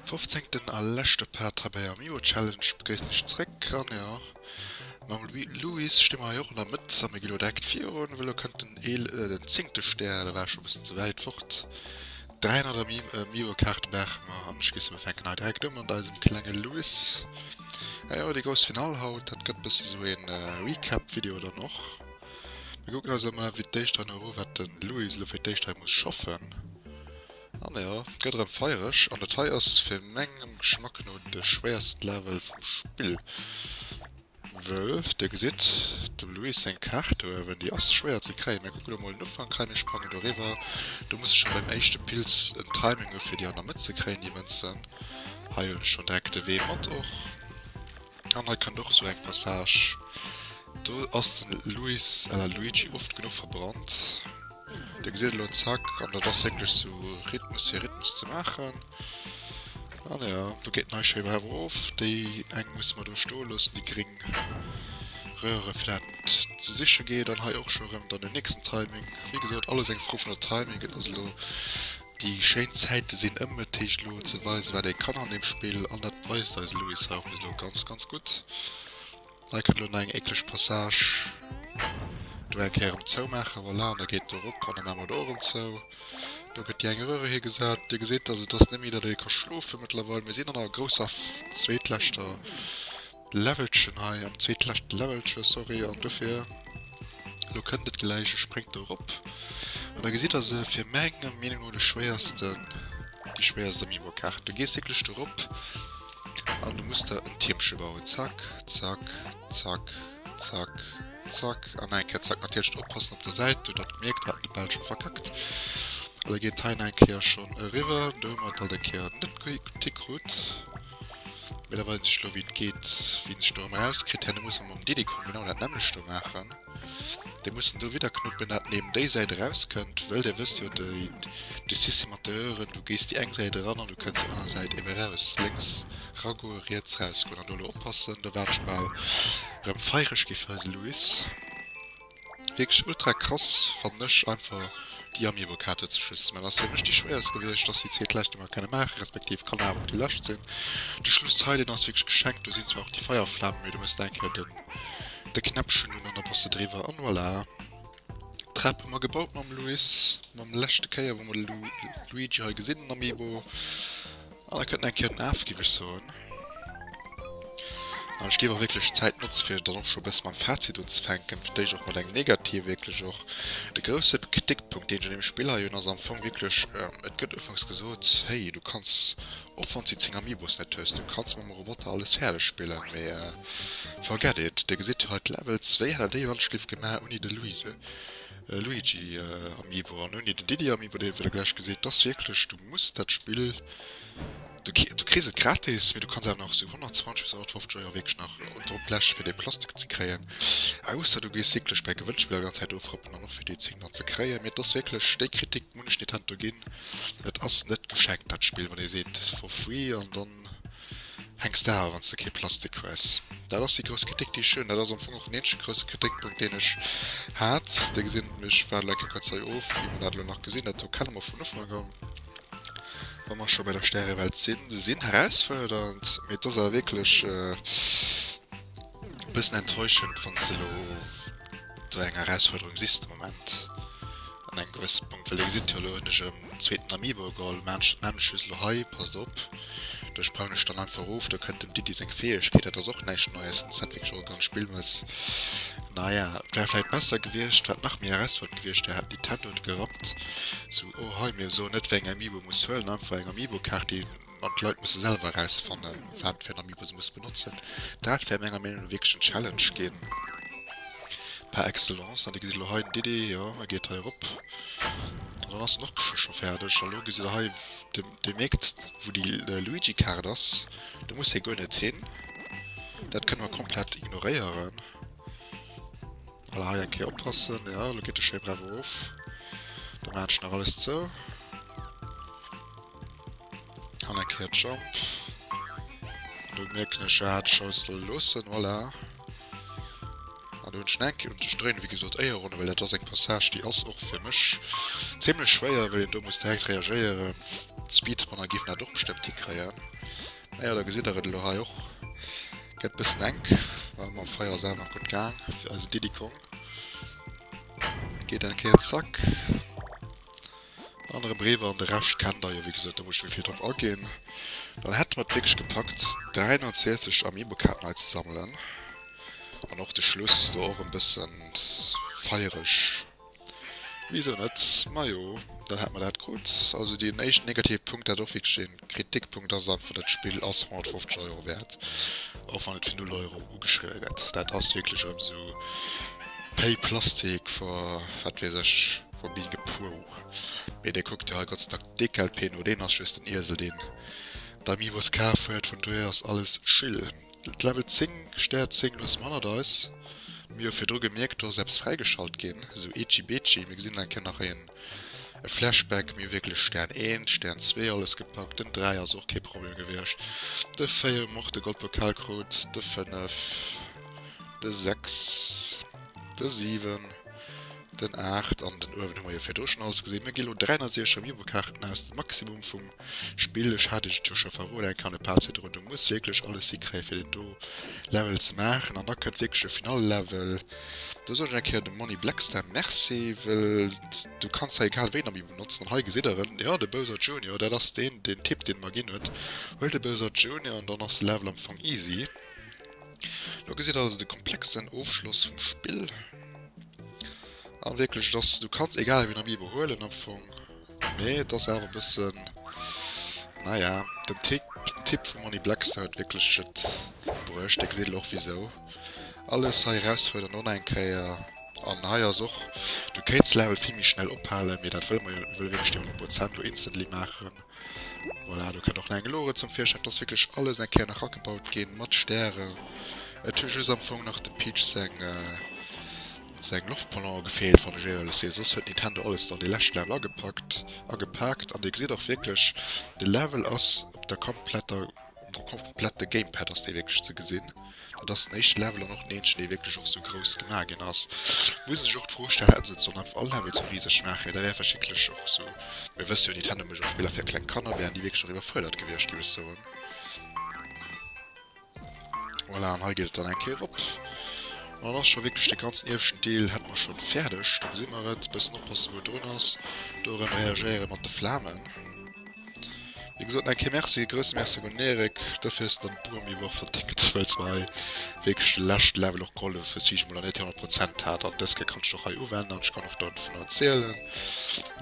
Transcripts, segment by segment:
Fofzéngten a leschte Part hei bei Amiibo Challenge begréissen ech zréck an jo mam Louis sti mer hei och an der Mëtt a mir gi lo direkt virun, wëll lo kënnt den eel den zéngte Stär, da war ech scho bëssen ze wäit fort. 300 Amiibo Kaarte brauche mer an ech géif soen mir fänken hei direkt u mat eisem klenge Louis. A jo déi grouss Finall haut, dat gëtt bësse sou een Recap Video dann och. Mir kucken eis emol fir d'éischt hei nach u wat den Louis elo fir d'éischt hei muss schaffen. An jo, et gëtt erëm feiereg. An dat hei ass fir mengem Geschmack no de schwéiersten Level vum Spill. Wëll, dir gesitt, dem Louis seng Kaart do uewen, déi ass schwéier ze kréien. Mir kucken elo mol den Ufank hei, mir sprangen doriwwer. Do muss ech scho beim éischte Pilz en Timing hu fir déi an der Mëtt ze kréien, déi Mënzen. Hei hunn ech schonn direkt de Wee mat och. An hei kënnt och esou eng Passage. Do ass den Luis à la Luigi oft genuch verbrannt. Dir gesitt elo, zack, an dat ass wierklech sou Rhythmus fir Rhythmus ze maachen. An jo, do geet den hei schéi brav erof. Déi eng musse mer do stoe loossen, déi gréng Röhre, fir dat ze siche geet. An hei och scho erëm dann den nächsten Timing. Wéi gesot, alles eng Fro vun der Timing. Et ass elo Déi schéin Zäite sinn ëm, et heescht elo ze weisen wat ee kann an deem Spill an dat weist eise Louis hei och bis elo ganz ganz gutt. Hei kënnt elo nach eng eekleg Passage, do eng Kéier erëm zoumaachen, voilà, an da geet do erop an da maache mer do och erëm zou. Do gëtt déi eng Röhre higesat. Dir gesitt also, et ass net méi datt ee ka schlofen mëttlerweil. Mir sinn an der grousser zweetleschter Levelchen hei, am zweetleschten Levelchen, sorry, an dofir, lo kënnt et gläich, e spréngt do erop an da gesitt der se, fir menger Meenung no de schwéiersten, déi schwéierst Amiibo-Kaart. Du gees wierklech do erop an du muss der en Tiermche bauen, zack, zack, zack, zack, zack an eng Kéier zack. Natierlech oppassen op der Säit, do datt mierkt, hat de Bal scho verkackt. An da geet hei nach eng Kéier schonn eriwwer, do hu mer et alt eng Kéier net gutt hikrut. Mee da weisen ech elo wéi et geet, wéi een sech do erëm erauskritt. Herno muss mer mam Diddy Kong genau dat nämmlecht do maachen. Dir mussen do widder knuppen dat en eben déi Säit erauskënnt, wëll dir wësst jo déi de System mat de Röhren, du gees déi eng Säit eran an du kënns déi aner Säit eben eraus. Lénks ragoen, riets rausgoen an do elo oppassen, do war et scho bal erëm feiereg gi fir eise Louis. Wierklech ultra krass fannen ech einfach déi Amiibo Kaarte ze schluss. Mä ass fir mech déi schwéierst gewiescht, ass déi zweet lescht déi mer kenne maachen, respektiv kann awer och déi lescht sinn. De Schluss hei deen ass wierklech geschenkt, do sinn zwar och déi Feierflamen, mee du muss eng Kéier den de Knäppchen hunn an da bass de driwwer an voilà. D'Trap hu mer gebaut mam Luis, mam leschte Kéier wou mer de Luigi hei gesinn den Amiibo. An da kënnt nach eng Kéier den Af, géif ech soen. An ech géif och wierklech d'Zäit notze fir dann och scho e bësse mam Fazit unzefänken, fir d'éischt och mat engem negative wierklech och. De grousse Kritikpunkt, deen ech un deem Spill hei hunn, ass am Fong wierklech, et gëtt ufanks gesot, hey, du kanns, och wann s de 10 Amiibos net hues, du kanns mam Roboter alles fäerdeg spillen, mee forget it, Dir gesitt jo hei d'Levels, wéi hätt der déi Wandschliff gemaach ouni de Luigi Amiibo an ouni den Diddy Amiibo, dee wéi der gläich gesitt, 't ass wierklech, du muss dat Spill. Du kriss et gratis, mee du kanns awer nach sou 120 bis 150 Euro wierklech nach drop blechen fir dee Plastik ze kréien. Ausser du gees wierklech bei Gewënnspiller ganz Zäit ofrappen an och fir déi 10 dann ze kréien. Mee et ass wierklech, déi Kritik muss ech Nintendo ginn, et ass net geschenkt dat Spill, wann ee seet for free an dann hänks de awer wann s de kee Plastik hues. Dat ass déi grouss Kritik déi ech hunn. Dat ass am Fong och den eenzege grousse Kritikpunkt deen ech hat. Dir gesitt, ech waarde elo eng Kéier kuerz hei of wéi mer dat elo nach gesinn. Dat do kenne mer vun Ufank un. Wa mer scho bei der Stärewelt sinn, se sinn herausfuerdernd, mee et ass awer wierklech e bëssen enttäuschend, wann s de elo do eng Erausfuerderung sichs de Moment an engem gewësse Punkt, well dir gesitt jo, elo hunn ech erëm en zweeten Amiibo geholl, maan ech dat nämmlecht just elo hei, passt op, do sprangen ech dann einfach of, do kënnt dem Diddy seng Fäegkeet, dat ass och näischt Neies, wann s dat wierklech och e ganz Spill mëss. Naja, et wär vläit besser gewiescht, wat nach méi erausfuerdernd gewiescht wär, hätt Nintendo et gerappt, sou, oh hei, mir soen net wéi eng Amiibo muss huelen, einfach eng Amiibo-Kaart, déi, an d'Leit musse selwer erausfannen, wat fir en Amiibo se musse benotzen. Dat wär menger Meenung no wierklech en Challenge ginn, par excellence. An dir gesitt elo hei den Diddy, jo, e geet hei erop an dann ass en och scho fäerdeg. A lo gesitt der hei, dir mierkt, wou déi Luigi-Kaart ass, do muss hie guer net hin, dat kënne mer komplett ignoréieren. Voilà, hei eng Kéier oppassen. Ja, lo geet de schéi brav erof. Da maachen ech nach alles zou. An eng Kéier Jump. An do mierken ech, ja, hätt ech alles solle loossen. Voilà. do hunn ech nach eng Kéier, ech dréinen wéi gesot éier ronne, well dat ass eng Passage déi ass och fir mech zimlech schwéier, well een do muss direkt reagéieren. D'Speedrunner géifen dat och bestëmmt hikréien. Naja, da gesitt der et elo hei och, gëtt bëssen enk, ma mam Feier ass awer nach gutt gaang fir eise Diddy Kong. Geet eng Kéier zack an erëm eriwwer an de Rescht kennt der jo wéi gesot, do muss ech net méi vill drop aginn. Dann hätte mer et wierklech gepackt 360 Amiibo-Kaarten hei ze sammelen an och de Schluss do och en bëssen feiereg. Wisou net? Majo, dann hätt mer dat krut. Also deen éischten negative Punkt, dat och wierklech een Kritikpunkt ass, einfach dat Spill ass 150 Euro wäert, och wann et fir 0 Euro ugeschriwwe gëtt. Dat ass wierklech erëm esou pay plastic for wat weess ech, for being a pro. Mee dir kuckt jo hei Gott sei Dank d'Deckelp no, deen ass just en Iesel deen d'Amiibos kaf huet, vun dohier ass alles chill. Level 10, Stär 10 loosse mer hannert eis. Mir hu virdru gemierkt, do ass eppes fräigeschalt ginn, esou Eechi-Beechi. Mir gesinn eng Kéier nach een e Flashback. Mir hu wierklech Stern 1, Stern 2 alles gepackt. Den 3 ass och kee Problem gewiescht. De 4 hu mer och de Goldpokal krut. De 5, de 6, de 7, den 8 an den uewen hu mer jo virdru schonn alles gesinn. Mir gi lo 360 Amiibo-Kaarten aus, de Maximum vum Spill, ech hat iech et jo scho verroden, eng Kanepaz virdrun, du muss wierklech alles hikréien fir deen do Level ze maachen an da kënnt wierklech de finale Level. Do soen ech eng Kéier dem Monni Blackstar Merci, wëll du kanns hei egal wéi en Amiibo benotzen an hei gesitt der en, jo de Bowser Junior, dat ass deen deen Tipp deen e mer ginn huet, huel de Bowser Junior an dann ass de Level am Fong easy. Lo gesitt der also de komplexen Ofschloss vum Spill an wierklech et ass, du kanns egal wéi en Amiibo huelen am Fong. Mee et ass awer e bëssen, naja, den Tipp, den Tipp vum Monni Blackstar huet wierklech et bruecht. Dir gesitt elo och wisou. Alles hei erausfuerdern och nach eng Kéier. An hei ass och, du kéints Level vill méi schnell ophalen, mee dat wëlle mer jo net. Mir wëlle wierklech déi 100 Prozent elo instantly maachen. Voilà, do kënnt och nach eng Lore zum Virschäin. Et ass wierklech alles eng Kéier nach agebaut ginn, mat Stären. Et hu just am Fong nach dem Peach seng, Seng Loftballone gefeelt, wann ech éierlech sinn. Soss huet Nintendo alles an dee leschte Level agepackt, agepaakt. An dir gesitt och wierklech, de Level ass op der kompletter, um komplette Gamepad ass dee wierklech ze gesinn. Dat ass den éischte Level an och den eenzegen, dee wierklech och sou grouss gemaach ginn ass. Muss ech och d'Fro stellen, hätten se et sollen einfach all Level sou riseg maachen? Da wär vläicht wierklech och sou, mir wësse jo, Nintendo mécht och Spiller fir kleng Kanner, wären déi wierklech och iwwerfuerdert gewiescht, géif ech soen. Voilà, an hei geet et dann eng Kéier erop. An dann ass scho wierklech de ganzen ieweschten Deel hätte mer schonn fäerdeg. Do gesi mer et. Bëssen oppassen, wou et drun ass. Do erëm reagéiere mat de Flamen. Wéi gesot, nach eng Kéier Merci, e grousse Merci un den Eric. Dofir hues de dann d'Buermi och verdéngt, well s mer hei wierklech de leschte Level och gehollef hues, wéi ech emol nach net 100 Prozent hat. An dës Kéier kann ech et och hei uwenden an ech kann och dovun erzielen.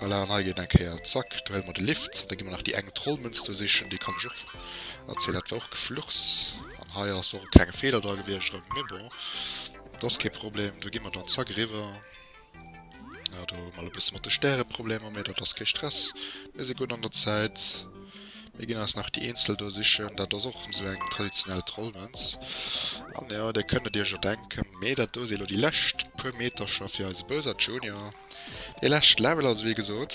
Voilà, an hei geet eng Kéier, zack, do huele mer de Lift. Da gi mer nach déi eng Trollmënz do sichen, déi kann ech och Erziel dat war och Gefluchs. An hei ass och e klenge Feeler dra gewiescht erëm, mee bon, dat ass kee Problem. Do gi mer dann zack eriwwer. Ja, do hu mer e bësse mat de Stäre Problemer, mee dat ass kee Stress. Mir si gutt an der Zäit. Mir ginn eis nach déi eenzel do sichen. Dat ass och esou eng traditionell Trollmënz. An jo, dir kënnt et iech erdenken, mee dat do si elo déi lescht puer Metercher fir eise Bowser Junior. Dee lescht Level also, wéi gesot.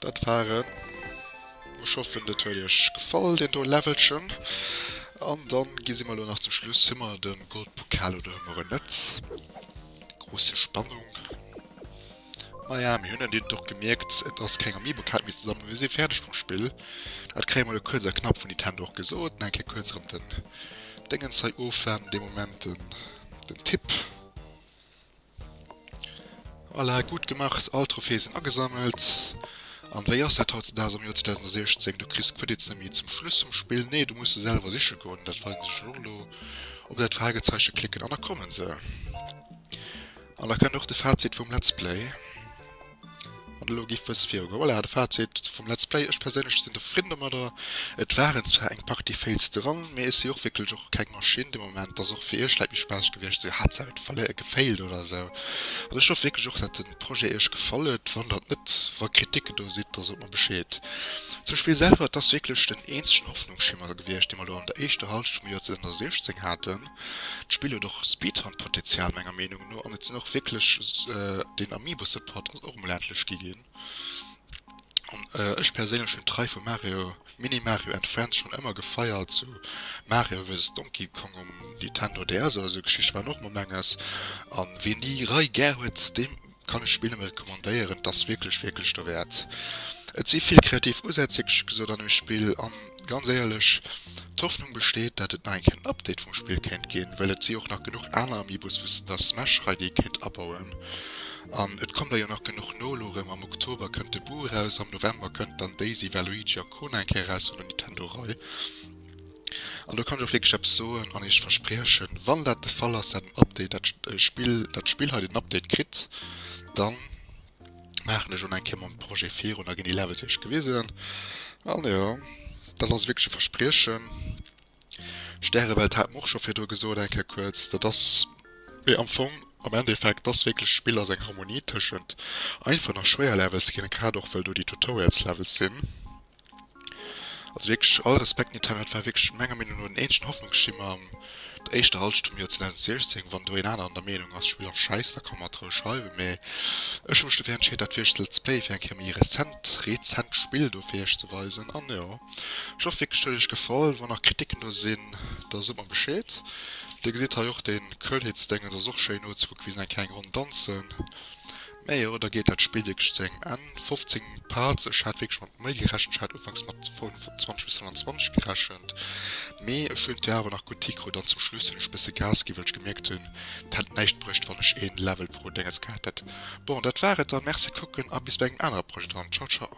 Dat waren. Ech hoffen et huet iech gefall deen do Levelchen. An dann gi si mer elo nach zum Schluss, hu mer de Goldpokal oder hu mer en net? Große Spannung. Maja, mir hunn et dir doch gemierkt, et ass keng Amiibo-Kaart méi ze sammelen, mir si fäerdeg mam Spill. Dat kréie mer elo kuerz a knapp vun Nintendo och gesot. Nach eng Kéier kuerz erëm den Déngens hei ofwaarden, dee Moment den den Tipp. Voilà, gutt gemacht, all Trophäe sinn agesammelt. An wéi ass dat hautzedaags am Joer 2016, du kriss d'Credits net méi zum Schluss vum Spill, nee du muss se selwer siche goen, dat weisen se schon och elo. Op dat Fragezeiche klicken an da kommen se. An da kënnt och de Fazit vum Let's Play. An elo giff bësse viru goen. Voilà, de Fazit vum Let's Play, Ech perséinlech sinn zefridden domadder. Et waren zwar eng Partie Fails dran, mee ech si och wierklech och keng Maschinn de Moment. Ass och fir iech vläit méi spaasseg gewiescht, sou hat se et gefailt oder esou. An ech hoff wierklech och, dat de Projet iech gefall huet. Wann der net, wa Kritiken do sidd, da sot mer Bescheed. Zum Spill selwer, et ass wierklech den eenzegen Hoffnungsschimmer gewiescht, dee mer elo an der éischter Halschent vum Joer 2016 haten. D'Spill huet och Speedrun-Potenzial menger Meenung no an et sinn och wierklech, den Amiibo Support ass och emol endlech gi ginn. An ech perséinlech hunn d'Rei vu Mario, Mini Mario and Friends schonn ëmmer gefeiert, sou Mario vs Donkey Kong um Nintendo DS oder sou Geschichte waren och mol menges. An ween déi Rei gär huet, deem kann ech d'Spill nëmme recommandéieren, et ass wierklech, wierklech dowäert. Et si vill kreativ Usätz, wierklech gesot, an dem Spill an ganz éierlech, d'Hoffnung besteet, dat et nach eng Kéier en Update vum Spill kéint ginn, well et si och nach genuch aner Amiibos vus der Smash-Rei, déi ee kéint abauen. An et kommt der jo nach genuch no, elo erëm am Oktober kënnt de Boo eraus, am November kënnt dann Daisy, Waluigi a Co. Nach eng Kéier eraus vun der Nintendo-Rei. An do kann ech och wierklech eppes soen an iech verspriechen, wann dat de Fall ass, dat en Update, dat Spill, dat d'Spill hei den Update kritt, dann maachen ech och nach eng Kéier mam Projet virun, da ginn déi Levels iech gewisen. An jo, dat ass wierklech e Verspriechen. Stärewelt hat mer och scho virdru gesot eng Kéier kuerz, dat ass, mee am Fong, am Endeffekt, ass wierklech d'Spill ass eng Harmonie tëschent einfachen a schwéier Levels ginn, grad och well do déi Tutorials Levels sinn. Also wierklech all Respekt Nintendo, dat war wierklech menger Meenung no den eenzegen Hoffnungsschimmer am der éischter Halschent vum Joer 2016. Wann do een aner an der Meenung ass, d'Spill ass schäiss, da ka mer et roueg schreiwen, mee ech hu mech dofir entscheet dat fir iech ze Let's Play fir eng Kéier méi rezent, rezent Spill do fir iech ze weisen an jo. Ech hoffen wierklech et huet iech gefall. Wann nach Kritiken do sinn, da sot mer Bescheed. Dir gesitt hei och den Kölnheetsdéngens ass och schéin nozekucken wéi se eng kleng Ronn danzen. Mä jo, da geet dat Spill wierklech zu engem Enn. 15 Parts, ech hat wierklech mat méi gerechent, ech hat ufanks mat 25 bis 25 gerechent, mee ech hunn et jo awer nach gutt hikrut an zum Schluss hunn ech bësse Gas ginn, well ech gemierkt hunn, et hätt näischt bruecht wann ech een Level pro Déngens gehat hätt. Bon, dat war et dann, merci fir d'Kucken a bis bei engem anere Projet dann. Ciao ciao.